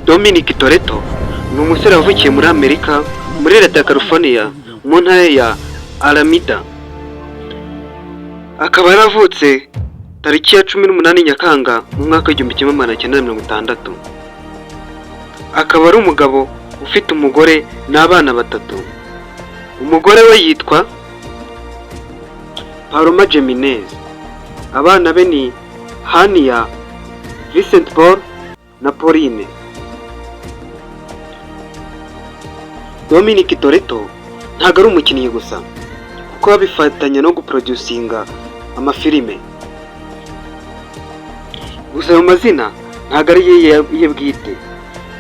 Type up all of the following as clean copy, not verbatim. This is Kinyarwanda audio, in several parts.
Dominic Toretto ni umusore wavukiye muri Amerika, muri leta ya California, mu ntara ya Alameda. Akaba yaravutse tariki ya 18 Nyakanga mu mwaka w'1960. Akaba ari umugabo ufite umugore n'abana batatu. Umugore we yitwa Paloma Jimenez. Abana be ni Hania, Vincent Paul na Pauline. Dominic Toretto ntabwo ari umukinnyi gusa, kuko babifatanya no guproducinga amafilime. Gusa ayo mazina ntabwo ari ye bwite,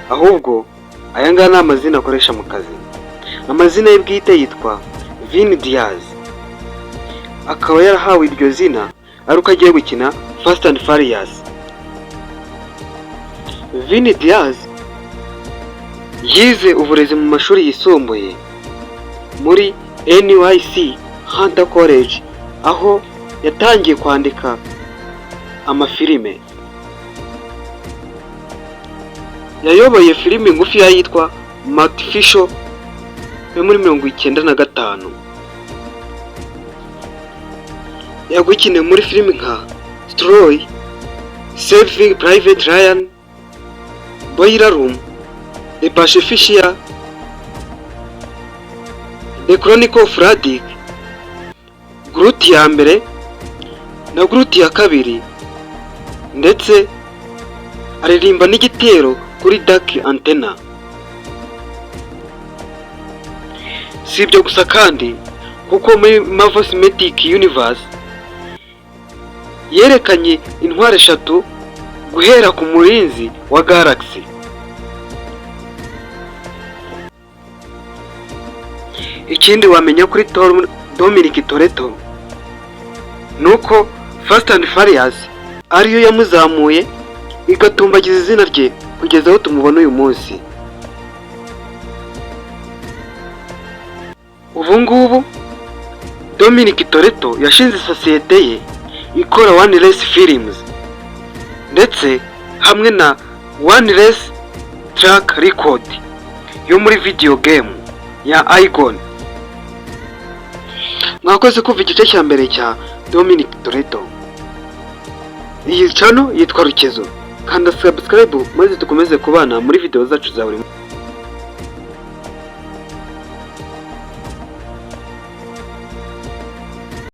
ahubwo aya ngaya ni amazina akoresha mu kazi. Amazina ye bwite yitwa Vin Diaz, akaba yarahawe iryo zina ari uko agiye gukina Fast and Furious. Vin Diaz yize uburezi mu mashuri yisumbuye muri NYC Hunter College, aho yatangiye kwandika amafilime. Yayoboye filime ngufi yitwa Martificial yo muri 95. Yagukiniye muri filime nka Troy, Saving Private Ryan, Boiler Room, The Pacifier, The Chronicle of Riddick, Groot ya mbere na Groot ya kabiri, ndetse aririmba n'igitero kuri Dark Antenna. Si ibyo gusa kandi, kuko muri Marvel Cinematic Universe yerekanye intwaro eshatu guhera ku murinzi wa Galaxy. Ikindi wamenya kuri Dominic Toretto ni uko Fast and Furious ariyo yamuzamuye, igatumbagiza izina rye kugeza aho tumubona uyu munsi. Ubu ngubu Dominic Toretto yashinze sosiyete ye ikora One Race Films, ndetse hamwe na One Race Track Record yo muri video game ya Igon. Mwakoze kumva igice cya mbere cya Dominic Toretto. Iyi channel yitwa Rukezo. Kanda subscribe maze dukomeze kubana muri video zacu za buri munsi.